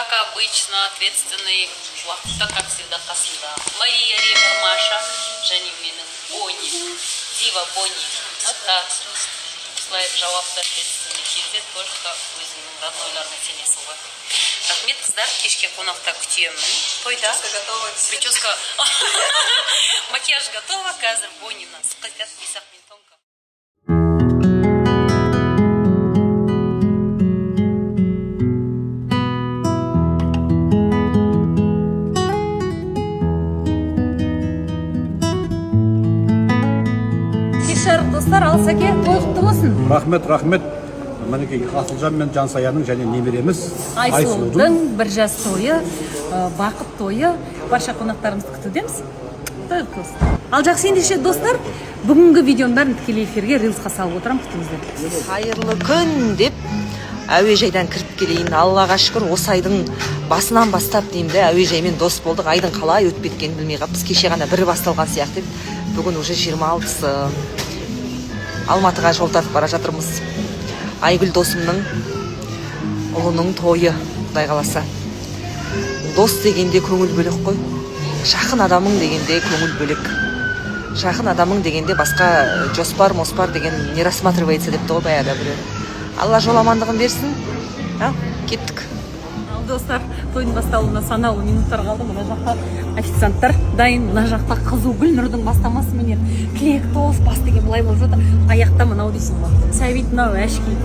Как обычно, ответственный уақытта, как всегда, қасында. Мария, Ремер, Маша және менің Бони, Дива Бони. Вот так. Осылай жауапты, ответственный кезде только өзіңнің роднойларыңа сенесің ғой. Рахмет, қыздар, кешке қонақта күтемін. Тойда. Готова. Прическа, макияж готова. Қазір Бонина қайтады, Исақ мен Тонка. Кеш жарық, достар! Ал, Сәке, той құтты болсын! Рахмет, рахмет! Мінекей, Асылжан мен Жансаяның және немереміз Айсұлудың 1 жас тойы, бақыт тойы. Барша қонақтарымызды күтудеміз. Той құтты болсын! Ал, жақсы, ендеше, достар, бүгінгі видеоның бәрін тікелей эфирге, рилсқа салып отырамын, күтіңіздер. Қайырлы күн деп әуежайдан кіріп келейін. Аллаға шүкір, осы айдың басынан бастап деймін де, әуежаймен дос болдық. Айдың қалай өтіп кеткенін білмей қалыппыз. Кеше ғана бірі басталған сияқты еді, бүгін уже 26-сы. Алматыға жол тартып бара жатырмыз. Айгүл досымның ұлының тойы, құдай қаласа. Дос дегенде көңіл бөлек қой, жақын адамың дегенде көңіл бөлек, жақын адамың дегенде басқа жоспар моспар деген не рассматривается депті ғой баяғыда біреу. Алла жол амандығын берсін. Ал, кеттік. Ал, достар, тойдың басталуына санаулы минуттар қалды. Мына жақта официанттар дайын, мына жақта қызу. Гүлнұрдың бастамасыменен тілек, тост, бас деген былай болып жатыр. Аяқта мынау дейсің ғой, Сәбит, мынау әшкей.